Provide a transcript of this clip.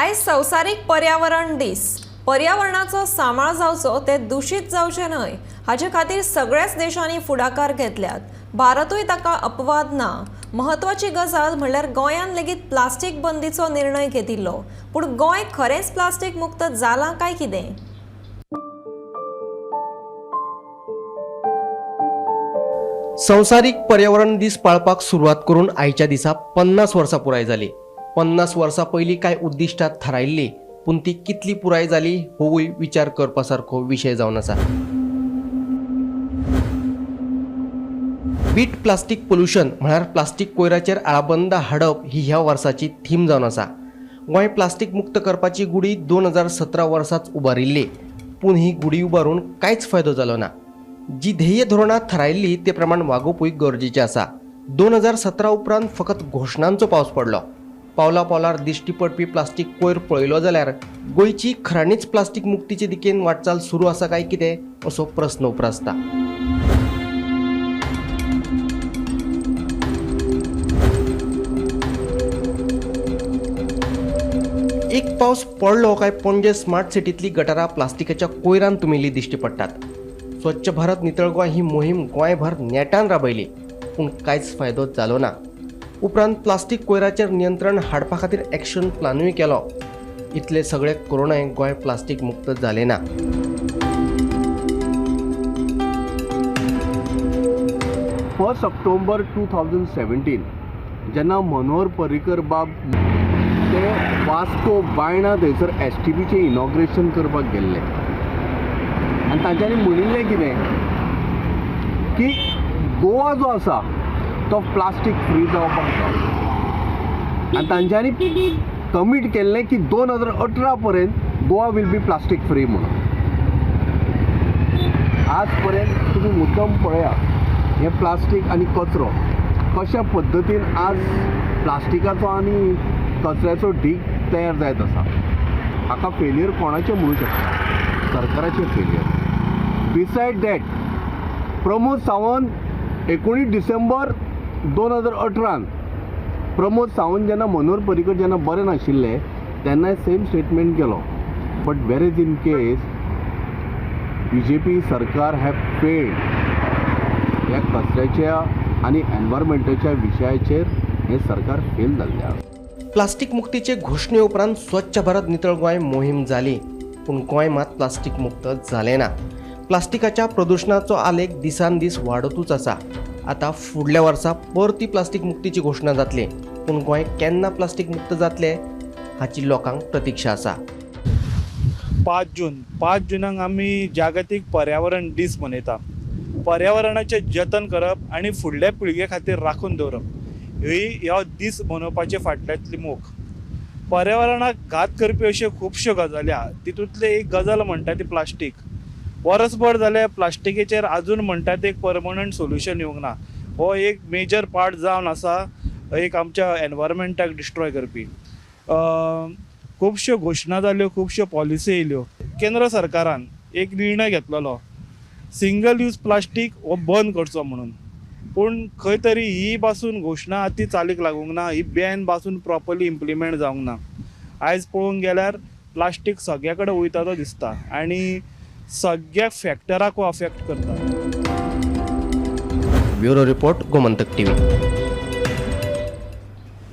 आयज संवसारीक पर्यावरण दीस. पर्यावरणाचो सांबाळ जावचो, ते दुशीत जावचे न्हय हाजे खातीर सगळ्याच देशांनी फुडाकार घेतल्यात. भारतूय ताका अपवाद ना. म्हत्वाची गजाल म्हणल्यार गोंयान लेगीत प्लास्टीक बंदीचो निर्णय घेतिल्लो. पूण गोंय खरेंच प्लास्टीक मुक्त जालां काय कितें? संवसारीक पर्यावरण दीस पाळपाक सुरवात करून आयच्या दिसा 50 वर्सां पुराय जाली. 50 वर्सां पयलीं कांय उद्दिश्टां थारायल्लीं, पूण ती कितली पुराय जाली होवूय विचार करपा सारको विशय जावन आसा. बीट प्लास्टीक पोल्युशन म्हळ्यार प्लास्टीक कोयराचेर आळाबंदा हाडप ही ह्या वर्साची थीम जावन आसा. गोंय प्लास्टीक मुक्त करपाची गुडी 2017 वर्साच उबारिल्ली, पूण ही गुडी उबारून कांयच फायदो जालो ना. जी ध्येय धोरणां थारायल्ली ते प्रमाण वागोवपूय गरजेचें आसा. 2017 उपरांत फकत घोशणांचो पावस पडलो. पावला पावलार दिश्टी पडपी प्लास्टीक कोयर पळयलो जाल्यार गोंयची खऱ्यांनीच प्लास्टीक मुक्तीचे दिकेन वाटचाल सुरू आसा काय कितें असो प्रस्न उप्रासता. एक पावस पडलो काय पणजे स्मार्ट सिटींतली गटारां प्लास्टिकाच्या कोयरान तुमिल्ली दिश्टी पडटात. स्वच्छ भारत नितळ गोंय ही मोहीम गोंयभर नेटान राबयली, पूण कांयच फायदो जालो ना. उपरांत प्लास्टीक कोयराचेर नियंत्रण हाडपा खातीर एक्शन प्लानूय केलो. इतले सगळे करूनय गोंय प्लास्टीक मुक्त जालें ना. 1 ऑक्टोबर 2017 जेन्ना मनोहर पर्रीकर बाब ते वास्को बायणा थंयसर STPचें इनॉग्रेशन करपाक गेल्ले आनी तांच्यांनी म्हणिल्लें कितें की गोवा जो आसा तो प्लास्टीक फ्री जावपाक जाय आनी तांच्यांनी कमीट केल्लें की 2018 पर्यंत Goa will be plastic free म्हणून. आज पर्यंत तुमी मुद्दम पळया हें प्लास्टीक आनी कचरो कशा पद्दतीन आज प्लास्टिकाचो आनी कचऱ्याचो ढीग तयार जायत आसा. हाका फेलियर कोणाचें म्हणू शकता? सरकाराचें failure. Beside that Pramod Sawant 19 December 2018 Pramod Sawant जेन्ना मनोहर पर्रीकर जेन्ना बरे नाशिल्ले तेन्नाय सेम स्टेटमेंट केलो. But where is in case BJP सरकार have failed ह्या कचऱ्याच्या आनी एनवायरमेंटाच्या विशयाचेर हें सरकार फेल जाल्लें आसा. प्लास्टीक मुक्तीचे घोशणे उपरांत स्वच्छ भारत नितळ गोंय मोहीम जाली, पूण गोंय मात प्लास्टीक मुक्त जालें ना. प्लास्टिकाच्या प्रदुशणाचो आलेख दिसान दीस वाडतूच आसा. आतां फुडल्या वर्सा परती प्लास्टीक मुक्तीची घोशणा जातली, पूण गोंय केन्ना प्लास्टीक मुक्त जातलें हाची लोकांक प्रतिक्षा आसा. 5 जून, 5 जुनाक आमी जागतीक पर्यावरण दीस मनयता. पर्यावरणाचें जतन करप आनी फुडल्या पिळगे खातीर राखून दवरप ही ह्या दीस मनोवपाचे फाटल्यांतली मोख. पर्यावरणाक घात करपी अश्यो खुबश्यो गजाली आहा. तितूंतली एक गजाल म्हणटा ती प्लास्टीक. वरसभर जालें प्लास्टिकेचेर आजून म्हणटा ते एक परमनंट सोल्युशन येवंक ना. हो एक मेजर पार्ट जावन आसा एक आमच्या एनवायरमेंटाक डिस्ट्रॉय करपी. खुबश्यो घोशणा जाल्यो, खुबश्यो पॉलिसी येयल्यो. केंद्र सरकारान एक निर्णय घेतलेलो सिंगल यूज प्लास्टीक हो बंद करचो म्हणून, पूण खंय तरी ही पासून घोशणा ती चालीक लागूंक ना. ही बॅन पासून प्रॉपरली इम्प्लिमेंट जावंक ना. आयज पळोवंक गेल्यार प्लास्टीक सगळ्या कडेन वयता तो दिसता आनी सगळ्या फॅक्टराक हो अफेक्ट करता. Bureau report, Gomantak TV.